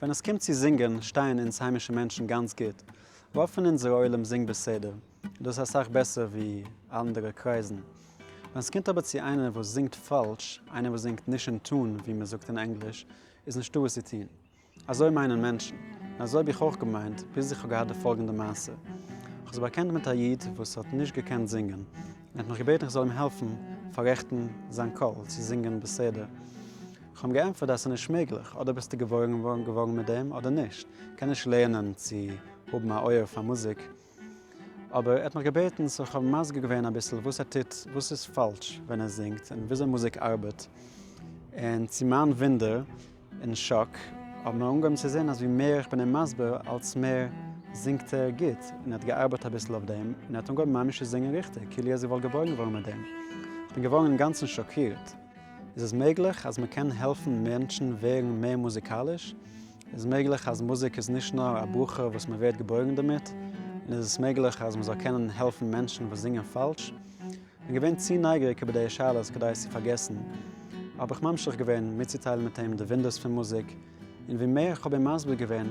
ווען עס קומט צו זינגען שטייען אונז היימישע מענטשן גאנץ גוט, רוב פון אונזער עולם זינגט בסדר, און דאס איז אסאך בעסער ווי אנדערע קרייזן. ווען עס קומט אבער צו איינער וואס זינגט פאלש, איינער וואס זינגט נישט אין tune ווי מען זאגט אין ענגליש, איז נישטא וואס צו טון. אזוי מיינען מענטשן, און אזוי האב איך אויך געמיינט ביז איך האב געהאט די פאלגענדע מעשה. איך האב זיך באקענט מיט א איד וואס האט נישט געקענט זינגען, און האט מיך געבעטן איך זאל אים העלפן פאררעכטן זיין קול צו זינגען בסדר. איך האב אים געענטפערט אז ס'איז נישט מעגליך, אדער ביסטו געבוירן געווארן מיט דעם אדער נישט, קען נישט לערנען צו האבן א אויער פאר מוזיק. אבער ער האט מיך געבעטן so איך האב אים מסביר געווען אביסל וואס ער טוט, וואס איז פאלש ווען ער זינגט און וויאזוי מוזיק ארבעט, און צו מיין וואונדער און שאק האבן מיר אנגעהויבן צו זען אז ווי מער איך בין אים מסביר אלץ מער זינגט ער גוט, און ער האט געארבעט אביסל אויף דעם און ער האט אנגעהויבן ממש צו זינגען ריכטיג כאילו ער איז וואלט געבוירן געווארן מיט דעם. איך בין געווארן אינגאנצן שאקירט. איז עס מעגליך אז מען קען העלפן מענטשן ווערן מער מוזיקאליש? איז מעגליך אז מוזיק איז נישט נאר א ברכה וואס מען ווערט געבוירן דערמיט? און איז עס מעגליך אז מען זאל קענען העלפן מענטשן וואס זינגען פאלש? כ'בין געווען צו נייגעריג איבער די שאלות כדי עס צו פארגעסן, האב איך ממשיך געווען מיטצוטיילן מיט אים די וואונדערס פון מוזיק, און ווי מער איך האב אים מסביר געווען,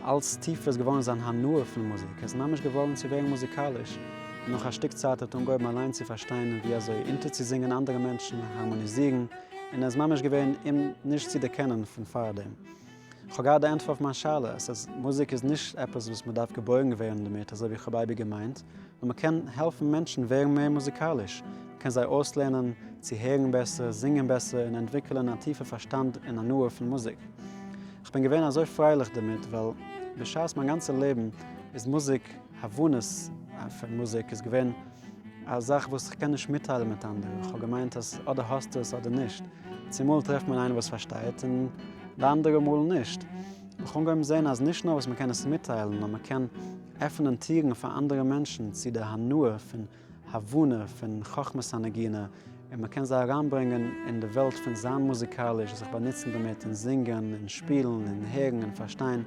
אלץ טיפער איז געווארן זיין הנאה פון מוזיק, ער איז ממש געווארן צו ווערן מוזיקאליש, און נאך א שטיק צייט האט ער אנגעהויבן אליין צו פארשטיין ווי אזוי אונטערצוזינגען אנדערע מענטשן, הארמאניזירן, און ער איז ממש געווען אים נישט צו דערקענען פון פארדעם. כ'האב געהאט די ענטפער אויף מיין שאלה, עס אז מוזיק איז נישט עפעס וואס מען דארף געבוירן ווערן דערמיט אזוי ווי כ'האב אייביג געמיינט, נאר מען קען העלפן מענטשן ווערן מער מוזיקאליש, מען קען זיי אויסלערנען צו הערן בעסער, זינגען בעסער און אנטוויקלען א טיפע פארשטאנד און הנאה פון מוזיק. כ'בין געווען אזוי פרייליך דערמיט ווייל בשעת מיין גאנצע לעבן איז מוזיק, הבנות פון מוזיק איז געווען א זאך וואס כ'קען נישט מיטטיילן מיט אנדערע, כ'האב געמיינט אז אדער האסטו עס אדער נישט. צומאל טרעפט מען איינער וואס פארשטייט און די אנדערע מאל נישט. איך האב אנגעהויבן זען אז נישט נאר וואס מען קען עס מיטטיילן נאר מען קען עפענען טירן פאר אנדערע מענטשן צו די הנאה פון הבנה פון חכמת הנגינה און מען קען זיי אריינברענגען אין די וועלט פון זיין מוזיקאליש זיך באנוצן דערמיט און זינגען און שפילן און הערן און פארשטיין.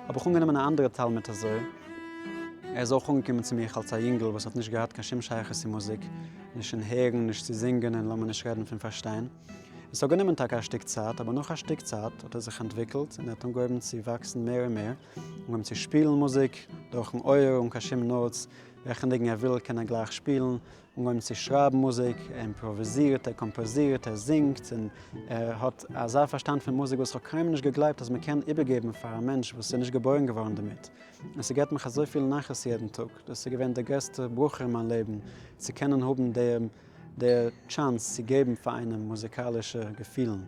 האב איך אנגענומען א אנדערע תלמיד אזוי. ער איז אויך אנגעקומען צו מיך אלס א יונגל וואס האט נישט געהאט קיין שום שייכות צו מוזיק, נישט אין הערן, נישט צו זינגען און לאמיר נישט רעדן פון פארשטיין. עס האט גענומען טאקע א שטיק צייט, אבער נאך א שטיק צייט האט ער זיך אנטוויקלט און ער האט אנגעהויבן צו וואקסן מער און מער, אנגעהויבן צו שפילן מוזיק דורכ'ן אויער אן קיין שום notes, וועלכע ניגון ער וויל קען ער גלייך שפילן, אנגעהויבן צו שרייבן מוזיק, ער אימפראוויזירט, ער קאמפאזירט, ער זינגט, און ער האט אזא פארשטאנד פון מוזיק וואס איך האב קיינמאל נישט געגלייבט אז מען קען איבערגעבן פאר א מענטש וואס איז נישט געבוירן געווארן דערמיט. און ס'געבט מיך אזויפיל נחת יעדן טאג, דאס איז געווען די גרעסטע ברכה אין מיין לעבן, צו קענען האבן די די chance צו געבן פאר איינעם מוזיקאלישע געפילן.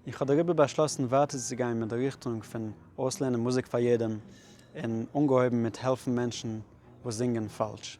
איך האב דעריבער באשלאסן ווייטער צו גיין מיט די ריכטונג פון אויסלערנען מוזיק פאר יעדעם, און אנגעהויבן מיט העלפן מענטשן וואס זינגען פאלש.